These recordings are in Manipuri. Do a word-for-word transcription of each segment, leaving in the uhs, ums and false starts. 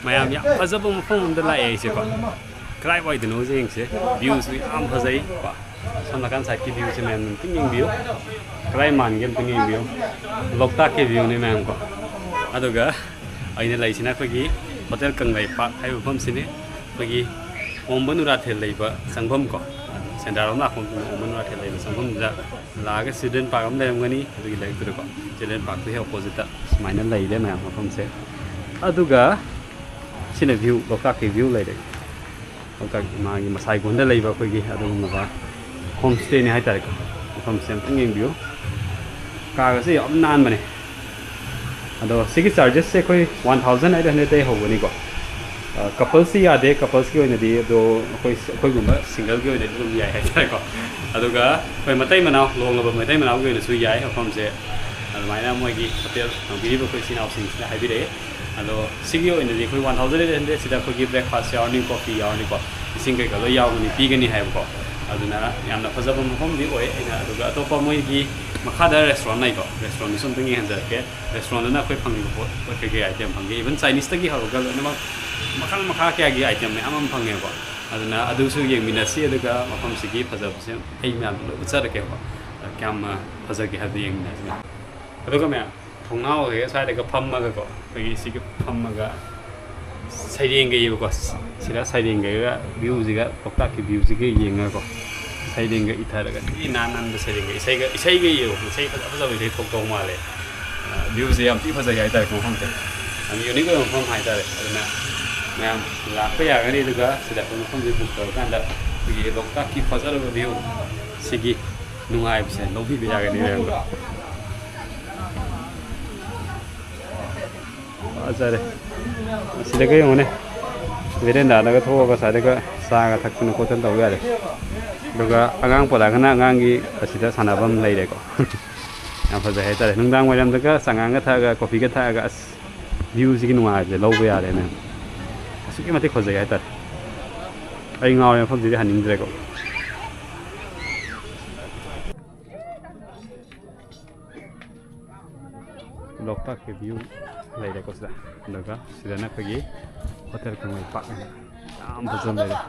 ꯃꯌꯥꯝ, ꯌꯥꯝ ꯐꯖꯕ ꯃꯐꯝ ꯑꯃꯗ ꯂꯥꯛꯑꯦ ꯑꯩꯁꯦꯀꯣ꯫ ꯀꯗꯥꯏꯋꯥꯏꯗꯅꯣ ꯌꯦꯡꯁꯦ꯫ View ꯁꯨ ꯌꯥꯝ ꯐꯖꯩ꯫ ꯁꯣꯝ ꯅꯥꯀꯟ side ꯀꯤ view ꯁꯦ ꯃꯌꯥꯝ ꯑꯝꯇꯪ ꯌꯦꯡꯕꯤꯌꯨ꯫ ꯀꯗꯥꯏ ꯃꯥꯟꯒꯦ ꯑꯝꯇꯪ ꯌꯦꯡꯕꯤꯌꯨ꯫ ꯂꯣꯛꯇꯥꯛꯀꯤ view ꯅꯤ ꯃꯌꯥꯝ ꯀꯣ꯫ ꯑꯗꯨꯒ ꯑꯩꯅ ꯂꯩꯁꯤꯅ ꯑꯩꯈꯣꯏꯒꯤ ꯍꯣꯇꯦꯜ ꯀꯪꯂꯩꯄꯥꯛ ꯍꯥꯏꯕ ꯃꯐꯝꯁꯤꯅꯤ꯫ ꯑꯩꯈꯣꯏꯒꯤ ꯑꯣꯝꯕ ꯅꯨꯔꯥꯊꯦꯜ ꯂꯩꯕ ꯆꯪꯐꯝ ꯀꯣ꯫ ꯁꯦꯟꯗ꯭ꯔꯥꯔꯣꯝ ꯂꯥꯛꯄ ꯃꯇꯝꯗ ꯑꯣꯝꯕ ꯅꯨꯔꯥꯊꯦꯜ ꯂꯩꯕ ꯆꯪꯐꯝꯗꯨꯗ ꯂꯥꯛꯑꯒ children park ꯑꯃ ꯂꯩꯔꯝꯒꯅꯤ꯫ ꯑꯗꯨꯒꯤ ꯂꯩꯔꯛꯇꯨꯗꯀꯣ, children park ꯇꯨꯒꯤ opposite ꯇ ꯁꯨꯃꯥꯏꯅ ꯂꯩꯔꯦ ꯃꯌꯥꯝ ꯃꯐꯝꯁꯦ꯫ ꯑꯗꯨꯒ ꯁꯤꯅ view, ꯂꯣꯛꯇꯥꯛꯀꯤ view ꯂꯩꯔꯦ꯫ ꯂꯣꯛꯇꯥꯛ ꯃꯥꯒꯤ ꯃꯁꯥꯏ ꯀꯣꯟꯗ ꯂꯩꯕ ꯑꯩꯈꯣꯏꯒꯤ ꯑꯗꯨꯒꯨꯝꯂꯕ home stay ꯅꯤ ꯍꯥꯏꯇꯥꯔꯦꯀꯣ꯫ ꯃꯐꯝꯁꯦ ꯑꯝꯇꯪ ꯌꯦꯡꯕꯤꯌꯨ꯫ ꯀꯥꯒꯁꯦ ꯌꯥꯝ ꯅꯥꯟꯕꯅꯦ꯫ ꯑꯗꯣ ꯁꯤꯒꯤ charges ꯁꯦ ꯑꯩꯈꯣꯏ one thousand eight hundred ꯇꯩ ꯍꯧꯕꯅꯤꯀꯣ꯫ ꯑ, couples ꯇꯤ ꯌꯥꯗꯦ, couples ꯀꯤ ꯑꯣꯏꯅꯗꯤ꯫ ꯑꯗꯣ ꯑꯩꯈꯣꯏ, ꯑꯩꯈꯣꯏꯒꯨꯝꯕ single ꯒꯤ ꯑꯣꯏꯅꯗꯤ ꯑꯗꯨꯝ ꯌꯥꯏ ꯍꯥꯏꯇꯥꯔꯦꯀꯣ꯫ ꯑꯗꯨꯒ ꯑꯩꯈꯣꯏ ꯃꯇꯩ ꯃꯅꯥꯎ, ꯂꯨꯍꯣꯡꯂꯕ ꯃꯇꯩ ꯃꯅꯥꯎꯒꯤ ꯑꯣꯏꯅꯁꯨ ꯌꯥꯏ ꯃꯐꯝꯁꯦ꯫ ꯑꯗꯨꯃꯥꯏꯅ ꯃꯣꯏꯒꯤ ꯍꯣꯇꯦꯜ ꯍꯥꯡꯕꯤꯔꯤꯕ ꯑꯩꯈꯣꯏ ꯏꯆꯤꯟ ꯏꯅꯥꯎꯁꯤꯡꯁꯤꯅ ꯍꯥꯏꯕꯤꯔꯛꯑꯦ꯫ ꯑꯗꯣ ꯁꯤꯒꯤ ꯑꯣꯏꯅꯗꯤ ꯑꯩꯈꯣꯏ one thousand eight hundred ꯁꯤꯗ ꯑꯩꯈꯣꯏꯒꯤ breakfast ꯌꯥꯎꯔꯅꯤ, coffee ꯌꯥꯎꯔꯅꯤꯀꯣ, ꯏꯁꯤꯡ ꯀꯩꯀꯥ ꯂꯣꯏ ꯌꯥꯎꯒꯅꯤ, ꯄꯤꯒꯅꯤ ꯍꯥꯏꯕꯀꯣ꯫ ꯑꯗꯨꯅ ꯌꯥꯝꯅ ꯐꯖꯕ ꯃꯐꯝꯗꯤ ꯑꯣꯏ꯫ ꯑꯩꯅ ꯑꯗꯨꯒ ꯑꯇꯣꯞꯄ ꯃꯣꯏꯒꯤ ꯃꯈꯥꯗ restaurant ꯂꯩꯀꯣ, restaurant ꯗꯨꯁꯨ ꯑꯝꯇꯪ ꯌꯦꯡꯍꯟꯖꯔꯛꯀꯦ꯫ Restaurant ꯗꯅ ꯑꯩꯈꯣꯏ ꯐꯪꯉꯤꯕ ꯄꯣꯠ, ꯄꯣꯠ ꯀꯩꯀꯩ item ꯐꯪꯒꯦ, even Chinese ꯇꯒꯤ ꯍꯧꯔꯒ ꯂꯣꯏꯅꯃꯛ ꯃꯈꯜ ꯃꯈꯥ ꯀꯌꯥꯒꯤ item ꯃꯌꯥꯝ ꯑꯃ ꯐꯪꯉꯦꯕꯀꯣ꯫ ꯑꯗꯨꯅ ꯑꯗꯨꯁꯨ ꯌꯦꯡꯃꯤꯟꯅꯁꯤ꯫ ꯑꯗꯨꯒ ꯃꯐꯝꯁꯤꯒꯤ ꯐꯖꯕꯁꯦ ꯑꯩ ꯃꯌꯥꯝꯗ ꯂꯣꯏ ꯎꯠꯆꯔꯛꯀꯦꯕꯀꯣ꯫ ꯀꯌꯥꯝ ꯐꯖꯒꯦ ꯍꯥꯏꯕꯗꯨ ꯌꯦꯡꯃꯤꯟꯅꯁꯤ꯫ ꯑꯗꯨꯒ ꯃꯌꯥꯝ, ꯊꯣꯡꯅꯥꯎ ꯍꯦꯛ ꯁ꯭ꯋꯥꯏꯗꯒ ꯐꯝꯃꯒꯀꯣ, ꯑꯩꯈꯣꯏꯒꯤ ꯁꯤꯒꯤ ꯐꯝꯃꯒ ꯁꯩꯔꯦꯡꯒ ꯏꯕꯀꯣ, ꯁꯤꯗ ꯁꯩꯔꯦꯡꯒ ꯏꯔꯒ view ꯁꯤꯒ, ꯂꯣꯛꯇꯥꯛꯀꯤ view ꯁꯤꯒ ꯌꯦꯡꯉꯒꯀꯣ, ꯁꯩꯔꯦꯡꯒ ꯏꯊꯔꯒ ꯊꯤ ꯅꯥꯟ ꯅꯥꯟꯕ ꯁꯩꯔꯦꯡꯒ, ꯏꯁꯩꯒ, ꯏꯁꯩꯒ ꯏꯌꯦꯕ, ꯏꯁꯩ ꯐꯖ ꯐꯖꯕ ꯏꯁꯩ ꯊꯣꯛꯇꯧ ꯃꯥꯜꯂꯦ꯫ View ꯁꯦ ꯌꯥꯝ ꯊꯤ ꯐꯖꯩ ꯍꯥꯏꯇꯥꯔꯦ ꯃꯐꯝꯁꯦ, ꯌꯥꯝ unique ꯑꯣꯏꯕ ꯃꯐꯝ ꯍꯥꯏꯇꯥꯔꯦ꯫ ꯑꯗꯨꯅ ꯃꯌꯥꯝ ꯂꯥꯛꯄ ꯌꯥꯒꯅꯤ꯫ ꯑꯗꯨꯒ ꯁꯤꯗ ꯑꯩꯈꯣꯏ ꯃꯐꯝꯁꯦ book ꯇꯧꯔꯀꯥꯟꯗ ꯑꯩꯈꯣꯏꯒꯤ ꯂꯣꯛꯇꯥꯛꯀꯤ ꯐꯖꯔꯕ view ꯁꯤꯒꯤ ꯅꯨꯡꯉꯥꯏꯕꯁꯦ ꯂꯧꯕꯤꯕ ꯌꯥꯒꯅꯤ ꯃꯌꯥꯝꯒ꯫ ꯐꯖꯔꯦ꯫ ꯑꯁꯤꯗꯒ ꯌꯦꯡꯉꯨꯅꯦ, veranda ꯗꯒ ꯊꯣꯛꯑꯒ ꯁ꯭ꯋꯥꯏꯗꯒ ꯆꯥꯒ ꯊꯛꯇꯅ ꯈꯣꯠꯇꯅ ꯇꯧꯕ ꯌꯥꯔꯦ꯫ ꯑꯗꯨꯒ ꯑꯉꯥꯡ ꯄꯣꯂꯛꯑꯒꯅ ꯑꯉꯥꯡꯒꯤ ꯑꯁꯤꯗ ꯁꯥꯟꯅꯐꯝ ꯂꯩꯔꯦꯀꯣ꯫ ꯌꯥꯝ ꯐꯖꯩ ꯍꯥꯏꯇꯥꯔꯦ꯫ ꯅꯨꯡꯗꯥꯡ ꯋꯥꯏꯔꯝꯗꯒ ꯆꯉꯥꯡꯒ ꯊꯛꯑꯒ, coffee ꯒ ꯊꯛꯑꯒ, ꯑꯁ, view ꯁꯤꯒꯤ ꯅꯨꯡꯉꯥꯏꯕꯁꯦ ꯂꯧꯕ ꯌꯥꯔꯦ ꯃꯌꯥꯝ꯫ ꯑꯁꯨꯛꯀꯤ ꯃꯇꯤꯛ ꯐꯖꯩ ꯍꯥꯏꯇꯥꯔꯦ꯫ ꯑꯩ ꯉꯥꯎꯔꯦ, ꯃꯐꯝꯁꯤꯗꯤ ꯍꯟꯅꯤꯡꯗ꯭ꯔꯦꯀꯣ꯫ ꯂꯣꯛꯇꯥꯛꯀꯤ view꯫ ꯂꯩꯔꯦꯀꯣ ꯁꯤꯗ꯫ ꯑꯗꯨꯒ ꯁꯤꯗꯅ ꯑꯩꯈꯣꯏꯒꯤ ꯍꯣꯇꯦꯜ ꯀꯪꯂꯩꯄꯥꯛ ꯍꯥꯏꯅ ꯌꯥꯝ ꯐꯖꯅ ꯂꯩꯔꯦ꯫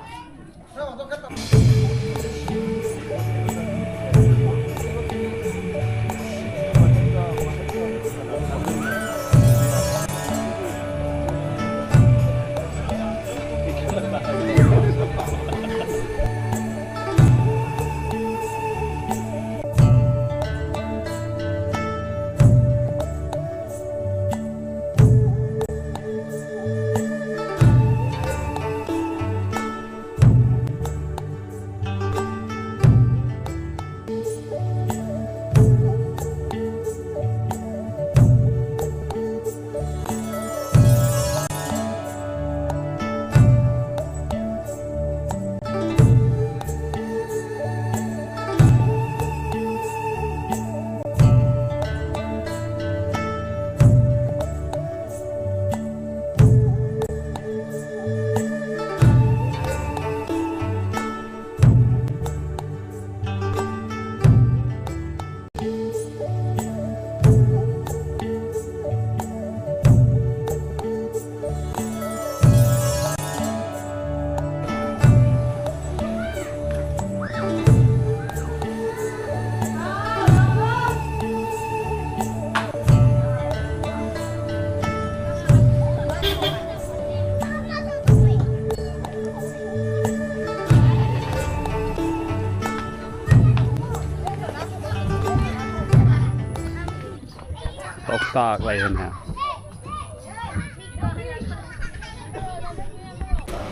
ꯂꯣꯛꯇꯥꯛ ꯂꯩꯔꯦꯅꯦ꯫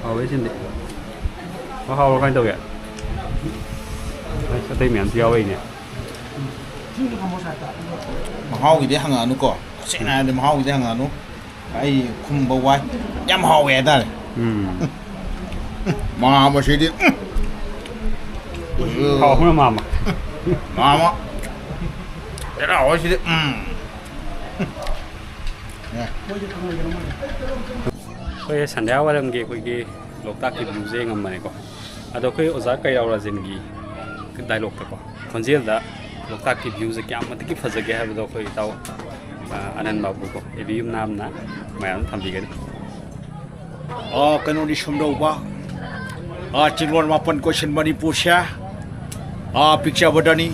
ꯍꯥꯎꯋꯦ ꯁꯤꯃꯗꯤ꯫ ꯃꯍꯥꯎꯔꯣ ꯀꯃꯥꯏꯅ ꯇꯧꯒꯦ? ꯑꯁ, ꯑꯇꯩ ꯃꯌꯥꯝꯁꯨ ꯌꯥꯎꯔꯛꯏꯅꯦ꯫ ꯃꯍꯥꯎꯒꯤꯗꯤ ꯍꯪꯉꯛꯑꯅꯨꯀꯣ꯫ ꯇꯁꯦꯡꯅ ꯍꯥꯏꯔꯗꯤ ꯃꯍꯥꯎꯒꯤꯗꯤ ꯍꯪꯉꯛꯑꯅꯨ꯫ ꯑꯩ ꯈꯨꯝꯕ ꯋꯥꯏ꯫ ꯌꯥꯝ ꯍꯥꯎꯋꯦ ꯍꯥꯏꯇꯥꯔꯦ꯫ ꯎꯝ꯫ ꯃꯥꯃꯁꯤꯗꯤ, ꯎꯝ꯫ ꯍꯥꯎꯕꯅ ꯃꯥꯃ꯫ ꯃꯥꯃ꯫ ꯆꯦꯔꯥ ꯍꯣꯏꯁꯤꯗꯤ, ꯎꯝ꯫ ꯑꯦ꯫ ꯑꯩꯈꯣꯏ ꯁꯟꯙ꯭ꯌꯥ ꯋꯥꯏꯔꯝꯒꯤ ꯑꯩꯈꯣꯏꯒꯤ ꯂꯣꯛꯇꯥꯛꯀꯤ ꯚ꯭ꯌꯨꯁꯦ ꯌꯦꯡꯉꯝꯕꯅꯦꯀꯣ꯫ ꯑꯗꯣ ꯑꯩꯈꯣꯏ ꯑꯣꯖꯥ ꯀꯩꯔꯥꯎ ꯔꯥꯖꯦꯟꯒꯤ ꯗꯥꯏꯂꯣꯛꯇꯀꯣ, ꯈꯣꯟꯖꯦꯜꯗ ꯂꯣꯛꯇꯥꯛꯀꯤ ꯚ꯭ꯌꯨꯁꯦ ꯀꯌꯥꯝ ꯃꯇꯤꯛꯀꯤ ꯐꯖꯒꯦ ꯍꯥꯏꯕꯗꯣ ꯑꯩꯈꯣꯏ ꯏꯇꯥꯎ ꯑꯅꯟ ꯕꯥꯕꯨꯀꯣ, ꯑꯦꯕꯤ ꯌꯨꯝ ꯅꯥꯝꯅ ꯃꯌꯥꯝ ꯊꯝꯕꯤꯒꯅꯤ꯫ ꯑ, ꯀꯩꯅꯣꯅꯤ ꯁꯨꯝꯗꯧꯕ꯫ ꯑ, ꯆꯤꯡꯂꯣꯟ ꯃꯥꯄꯟ ꯀꯣꯏꯁꯟ ꯃꯅꯤꯄꯨꯔꯁꯦ꯫ ꯑ, ꯄꯤꯛꯆꯕꯗꯅꯤ꯫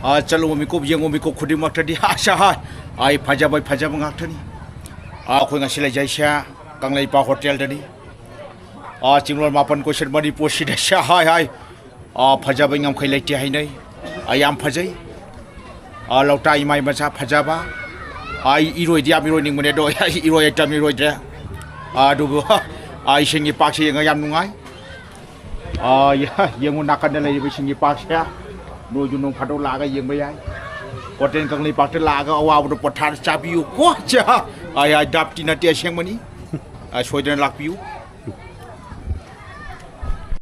ꯑ, ꯆꯠꯂꯨꯕ ꯃꯤꯀꯨꯞ, ꯌꯦꯡꯉꯨ ꯃꯤꯀꯨꯞ ꯈꯨꯗꯤꯡꯃꯛꯇꯗꯤ ꯑꯁ, ꯍꯥꯏ꯫ ꯑꯩ ꯐꯖꯕꯩ ꯐꯖꯕ ꯉꯥꯛꯇꯅꯤ꯫ ꯑ, ꯑꯩꯈꯣꯏ ꯉꯁꯤ ꯂꯩꯖꯩꯁꯦ ꯀꯪꯂꯩꯄꯥꯛ ꯍꯣꯇꯦꯜꯗꯅꯤ꯫ ꯑ, ꯆꯤꯡꯂꯣꯟ ꯃꯥꯄꯟ ꯀꯣꯏꯁꯟ ꯃꯅꯤꯄꯨꯔꯁꯤꯗ ꯁꯦ, ꯍꯥꯏ, ꯍꯥꯏ꯫ ꯑ, ꯐꯖꯕꯩ ꯉꯝꯈꯩ ꯂꯩꯇꯦ ꯍꯥꯏꯅꯩ꯫ ꯑ, ꯌꯥꯝ ꯐꯖꯩ꯫ ꯑ, ꯂꯣꯛꯇꯥꯛ ꯏꯃꯥꯏ ꯃꯆꯥ ꯐꯖꯕ꯫ ꯑ, ꯑꯩ ꯏꯔꯣꯏꯗꯤ ꯌꯥꯝ ꯏꯔꯣꯏꯅꯤꯡꯕꯅꯦ, ꯑꯗꯣ ꯑꯩ ꯏꯔꯣꯏ ꯍꯩꯇꯕꯅꯤ, ꯏꯔꯣꯏꯗ꯭ꯔꯦ꯫ ꯑ, ꯑꯗꯨꯕꯨ, ꯑ, ꯏꯁꯤꯡꯒꯤ ꯄꯥꯛꯁꯤ ꯌꯦꯡꯉ ꯌꯥꯝ ꯅꯨꯡꯉꯥꯏ꯫ ꯑ, ꯌꯦ-, ꯌꯦꯡꯉꯨ ꯅꯥꯀꯟꯗ ꯂꯩꯔꯤꯕ ꯏꯁꯤꯡꯒꯤ ꯄꯥꯛꯁꯦ꯫ ꯅꯣꯏꯁꯨ ꯅꯣꯡ ꯐꯥꯗꯣꯛ ꯂꯥꯛꯑꯒ ꯌꯦꯡꯕ ꯌꯥꯏ꯫ ꯍꯣꯇꯦꯜ ꯀꯪꯂꯩꯄꯥꯛꯇ ꯂꯥꯛꯑꯒ ꯑꯋꯥꯕꯗꯣ ꯄꯣꯊꯥꯔ ꯆꯥꯕꯤꯌꯨ ꯀꯣ꯫ ꯆꯥ-, ꯑ, ꯑ, ꯗꯥꯞꯇꯤ ꯅꯠꯇꯦ, ꯑꯁꯦꯡꯕꯅꯤ꯫ ꯑ, ꯁꯣꯏꯗꯅ ꯂꯥꯛꯄꯤꯌꯨ꯫